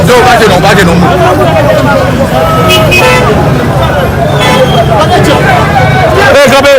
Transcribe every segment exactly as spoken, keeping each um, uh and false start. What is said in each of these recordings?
Yo, pa gen non, pa gen non. Ey, kanpe!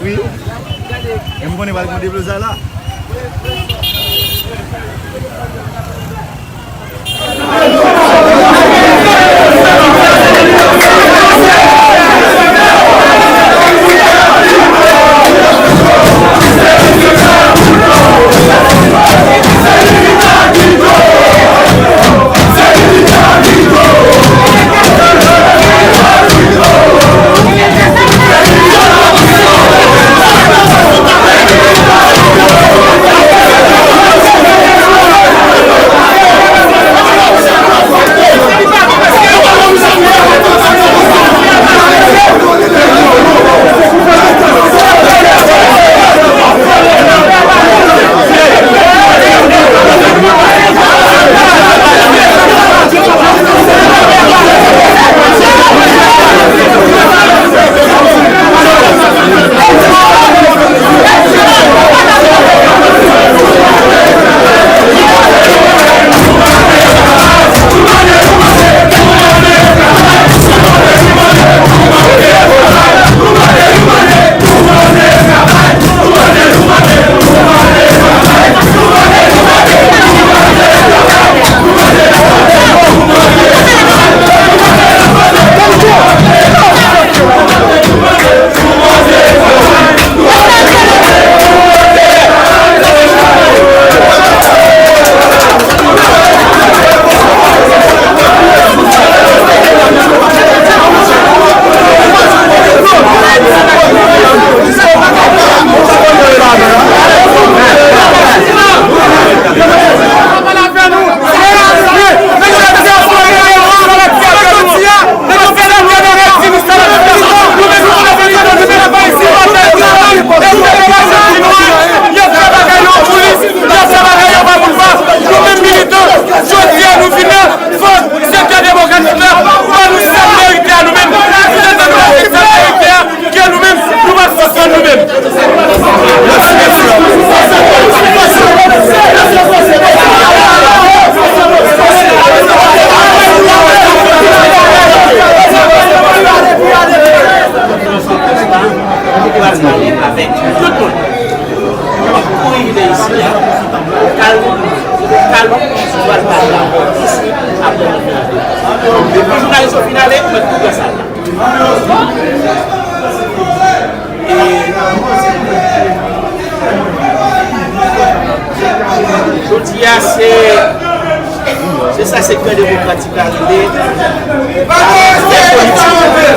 Wi. E m konnen pral gen deblozay la. Jodi a nou vin la, fòk sektè demokratik la ban nou sa n merite a nou menm. Se sa nou merite a, ke nou menm, nou pa sispann nou menm. Avèk tout moun. Kouri vin isi a, kalm, kalm, nou pral pale la, isi, apre nou fin ale. Depi jounalis yo fin ale, ou mèt tou pran sal la. E jodi a, se Se sa sektè demokratik la rele fè politik. Sa se yon janvye.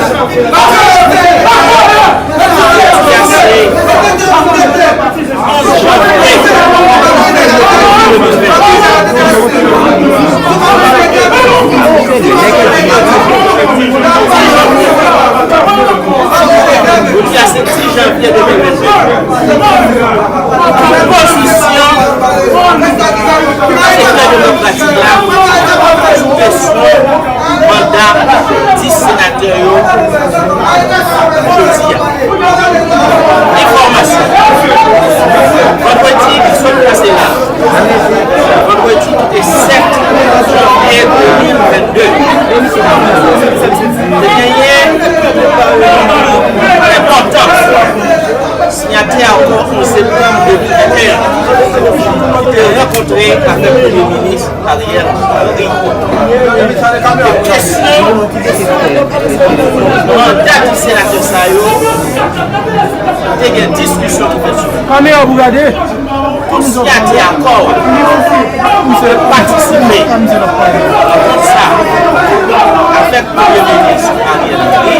Jodi a se dis janvye de mil vennde. Pozisyon sektè demokratik la sou kesyon manda dis senatè yo jodi a. Enfòmasyon. Vandredi ki sot pase la, vandredi ki te sèt janvye de mil vennde, te genyen yon gwoup enpòtan siyatè akò onz septanm de mil venteyen ki te rankontre avèk Premye Minis Ariel Henry. Kesyon manda dis senatè sa yo, te gen diskisyon ki fèt sou li. Kamera pou gade. Tout siyatè akò yo patisipe nan kont sa avèk Premye Minis Ariel Henry.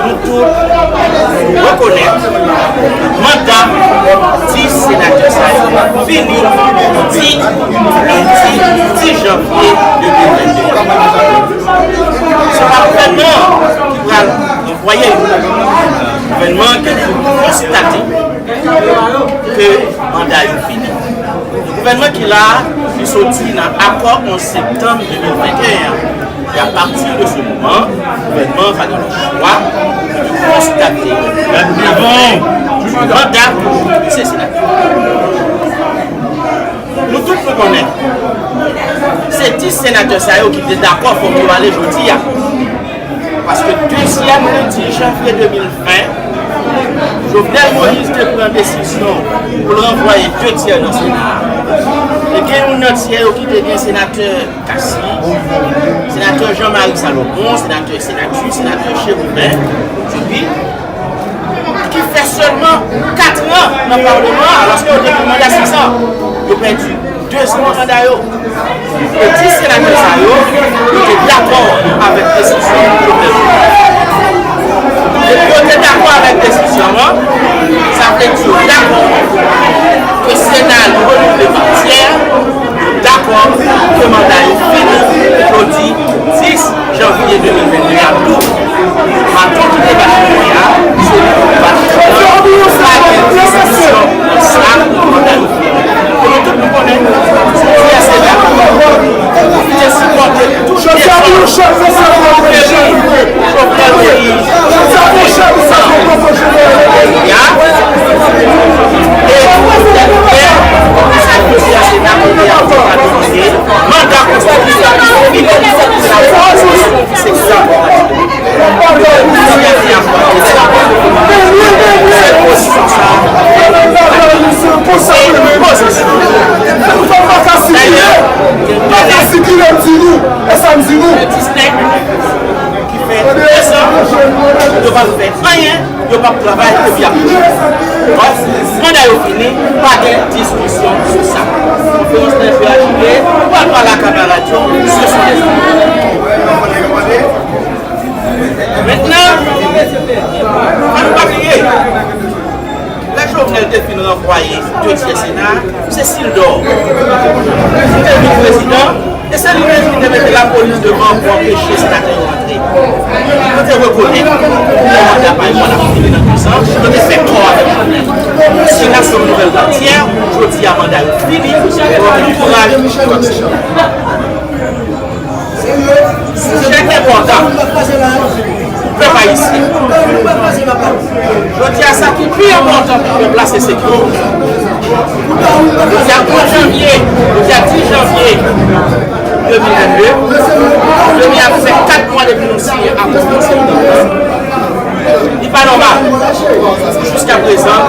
Nou tout rekonèt manda dis senatè sa yo fini di lendi dis janvye de mil vennde. Se pa gouvènman an ki pral ranvwaye yo. Gouvènman an gen pou konstate ke manda yo fini. Gouvènman ki la a, li soti nan akò onz septanm de mil venteyen an. E apati de se moman, gouvènman an pa gen lòt chwa ke de konstate manda se senatè. Nou tout nou konnen, se dis senatè sa yo ki te dakò fòk yo ale jodi a. Paske dezyèm lendi janvye de mil ven, Jovenel Moïse te pran desizyon pou l ranvwaye de tyè nan Sena a. E gen youn nan tyè yo ki te gen senatè Cassy, senatè Jean Marie Salomon, senatè Sénatus, senatè Chérubin Dupuy, ki fè sèlman kat an nan palman an, alòske yo te pou manda sis an. Yo pèdi de zan nan manda yo. E dis senatè sa yo, yo te dakò avèk desizyon Jovenel Moïse. Depi yo te dakò avèk desizyon an, sa vle di yo dakò ke Sena a li renouvle pa tyè, yo dakò ke manda yo fini jodi dis janvye de mil vennde a tou. Bato ki te mache kounye a, se li ki mache kounye a. Pa gen diskisyon nan sa, manda yo fini. Kote tout nou konnen, se T S E a ki te sipòte tout efò ke Jovenel Moïse te fè nan peyi a. E poutèt fè, se T S E a kounye a pou ta demande manda konstitisyonèl ki fini. Se sa. Yo p ap fè anyen, yo p ap travay epi ap manda yo fini, pa gen diskisyon sou sa. Konferans nan epi ajive, ou pral pale a kamarad yo, se sou lè. Mentnan, ann pa bliye, lè Jovenel te fin ranvwaye de tyè Sena a, se Sildor ki te vin prezidan, e se li menm ki te mete lapolis devan pou anpeche senatè yo antre. Yo te rekonèt ke manda pa yo pral ap fini nan douz an, yo te fè kò avèk Jovenel. Sena se yon nouvèl matyè, jodi a manda yo fini, yo ankouraje. Sijè ki enpòtan pou pèp ayisyen. Jodi a, sa ki pi enpòtan pou pèp la, se sekirite. Jodi a, trant janvye, jodi a, dis janvye de mil vennde, jodi a fè kat mwa depi nou siyen akò konsèy. Li pa nòmal pou jiskaprezan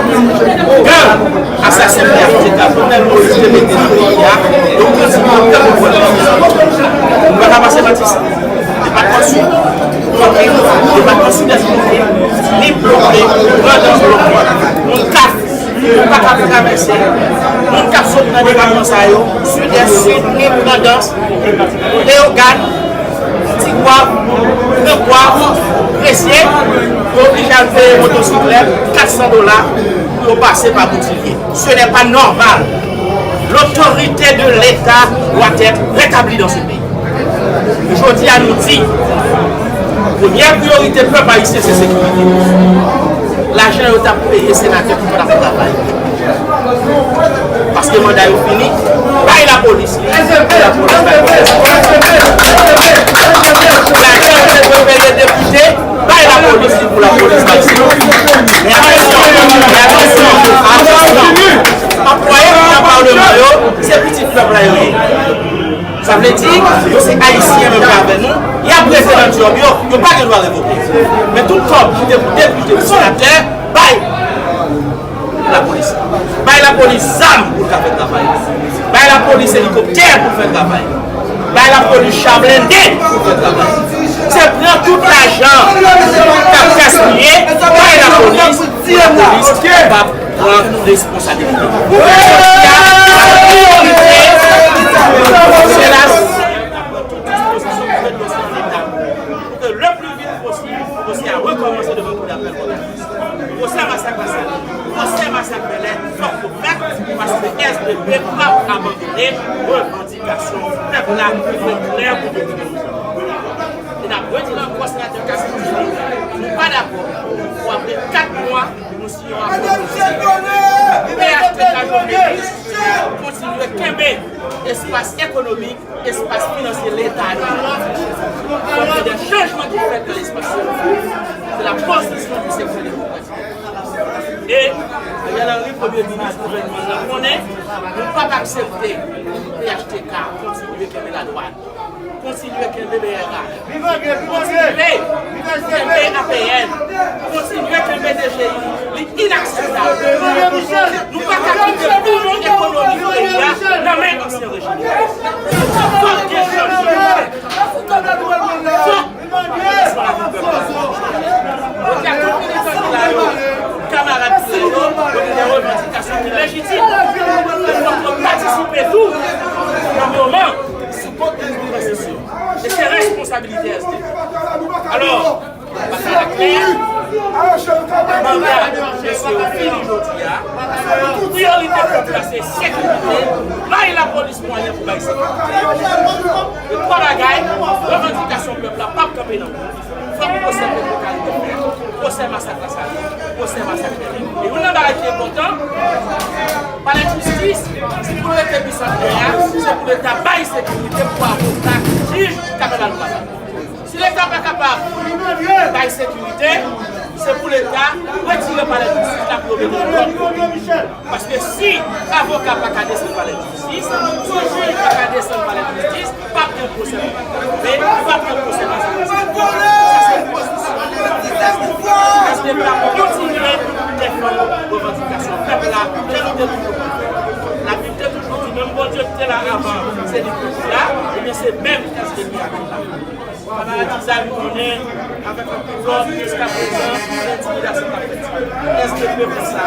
gang asasen pèp Jovenel Moïse te mete nan peyi a, yo kontinye ap fè konprann. Nou pa ka pase manti sa. Depatman Sid, Pòtoprens, depatman Sidès, Pòtoprens, Nip bloke, Grandans bloke. Moun k ap, moun pa ka travèse. Moun k ap sot nan depatman sa yo, Sidès, Sid, Nip, Grandans, Leyogàn, Ti Gwav, Gran Gwav, Presye, yo oblije al peye motosiklèt kat san dola pou yo pase pa Boutilye. Ce n'est pas normal. L'autorité de l'État doit être rétablie dans ce pays. Jodi a, nou di, premyè priyorite pèp ayisyen se sekirite. Lajan yo t ap peye senatè ki pa t ap travay. Paske manda yo fini, bay lapolis li, pou lapolis bay pèp. Lajan yo te dwe peye depite, bay lapolis li pou lapolis bay senatè. Men atansyon, men atansyon, atansyon. Anplwaye ki nan palman yo, se pitit pèp la yo ye. Sa vle di, yo se ayisyen menm jan avè nou, y ap rete nan djòb yo, yo pa gen dwa revoke. Men tout kòb ki te pou depite, pou senatè, bay lapolis. Bay lapolis zam pou l ka fè travay. Bay lapolis elikoptè pou l fè travay. Bay la, Polis cha blende pou fè travay. Se pran tout lajan k ap gaspiye bay lapolis pou lapolis kapab pran responsabilite. Pou fè sòti a, la priyorite, se la, pou ke le pli vit posib, dosye a rekòmanse devan kou dapèl Pòtoprens. Pwosè masak Lasalin, pwosè masak Bèlè, fòk yo fèt, paske S D P p ap abandone revandikasyon pèp la ki fè klè pou tout moun. E n ap redi l ankò, senatè Cassy Duvalier, nou pa dakò pou apre kat mwa, nou siyen yon akò politik. P H T K, Jovenel Moïse, kontinye kenbe espas ekonomik, espas finansye Leta yo. Fòk gen de chanjman ki fèt nan espas yo. Se la pozisyon di sektè demokratik. E Ariel Henry, premye minis gouvènman nan, konnen nou p ap aksepte pou P H T K kontinye kenbe ladwàn, kontinye kenbe B R A, kontinye kenbe A P N, kontinye kenbe D G I. Li inakseptab. Nou pa ka kite poumon ekonomik peyi a nan men ansyen rejim. Fòk gen chanjman. Fòk Yo di a tout militan ki la yo, kamarad ki la yo, yo gen de revandikasyon ki lejitim. Fòk yo patisipe tou nan moman sou kontèks de tranzisyon. E se responsabilite S D P. Alò, bagay la klè, manda mesye yo fini jodi a. Priyorite pèp la se sekirite, bay lapolis mwayen pou bay sekirite. E twa bagay, revandikasyon pèp la p ap kanpe nan men. Fòk pwosè Petwokaribe fèt, pwosè masak Lasalin, pwosè masak Bèlè. E youn nan bagay ki enpòtan, palè jistis, si pou l rete bisantrè a, se pou Leta bay sekirite pou avoka, jij, kapab al travay. Si Leta pa kapab bay sekirite, se pou Leta retire palè jistis la pou yo mete yon lòt kote. Paske si avoka pa ka desann palè jistis, si jij pa ka desann palè jistis, p ap gen pwosè pou Petwokaribe, p ap gen pwosè nan sa. Sa se pozisyon S D P ap kontinye defann revandikasyon pèp la, jan nou te toujou konn fè. Labib te toujou di, menm Bondye ki te la avan, se li ki la, ebyen se menm S D P a ki la. Kamarad Tizay, nou konnen, avèk anpil lòd, jiskaprezan, se entimidasyon k ap fèt. S D P pou sa.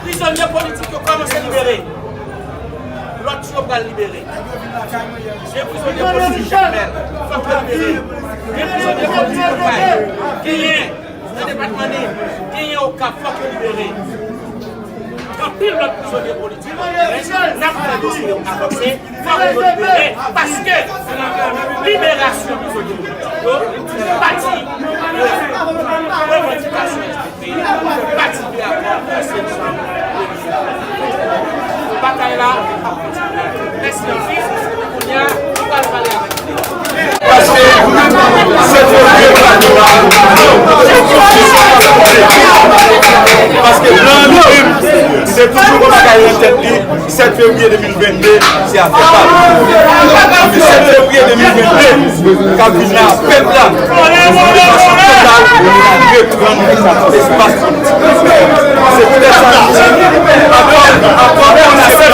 Prizonye politik yo kòmanse libere. Lòt yo pral libere. Gen prizonye politik Jakmèl, fòk yo libere. Gen prizonye politik Okay. Genyen nan depatman Nip, genyen Okap, fòk yo libere. Gen anpil lòt prizonye politik, men n ap fè dosye yo avanse, fòk yo libere, paske liberasyon prizonye politik yo fè pati de revandikasyon S D P, fè pati de akò konsènan. Batay la ap kontinye. Mèsi anpil. Kounye a, nou pral pale avèk Paske se premye bagay la. Paske blan li menm, se toujou yon bagay nan tèt li, sèt fevriye de mil vennde, se afè pa l. Sèt fevriye de mil vennde, k ap vin la, pèp la, de fason total, reprann espas politik. Se poutèt sa nou di, akò, akò, akò, se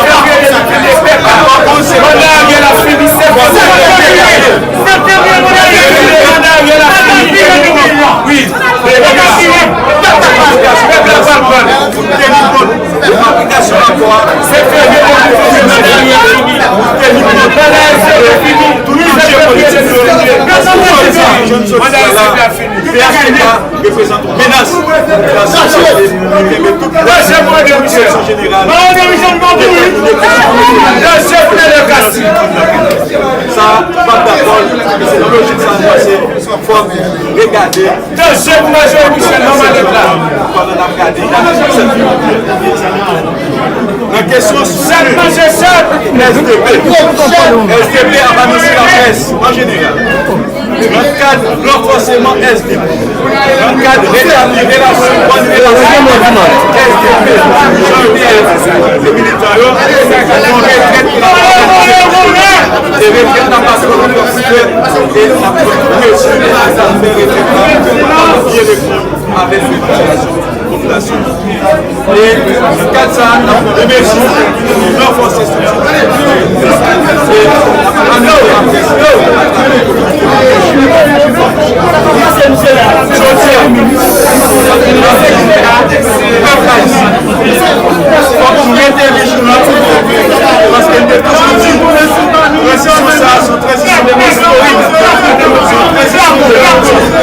P H T K reprezante yon menas pou popilasyon. Dezye mande Michel. Dezye mande Michel. Sa, m p ap dakò l. Se nan lojik sa nou panse fòk regade. Dezye mande Michel nan malèt la. Pandan n ap gade, n ap gade sèt fevriye. Nan kesyon sèt manje sèt. S D P. S D P ap anonse laprès an jeneral. Nan kad ranfòseman S D P, nan kad retabli relasyon, bòn relasyon ant S D P, Jan Pierre e militan yo, yon retrèt ki la e retrèt la pa twò fè, e n ap pran tout mesye pou fè retrèt la byen reponn avèk revandikasyon popilasyon. E nan kad sa a, n ap pran de mezi pou ranfòse estrikti. E n ap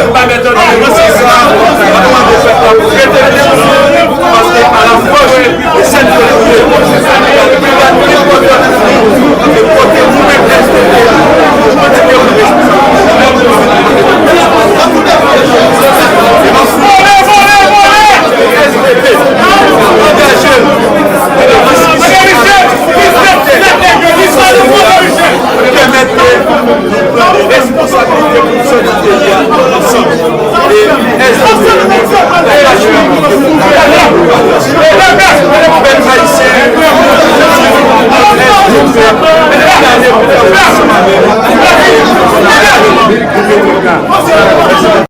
Mwen se sa, mwen mande pèp la pou rete vijilan, paske a la fòs e sèt volonte, e kote nou menm S P P, nou kontinye pou responsab. Vole, vole, vole! S P P, angaje nou. Pèmèt ke nou pran responsabilite pou sòti peyi a ansanm. E S P P, pèp ayisyen, S P P, angaje pou fè ansanm avè nou.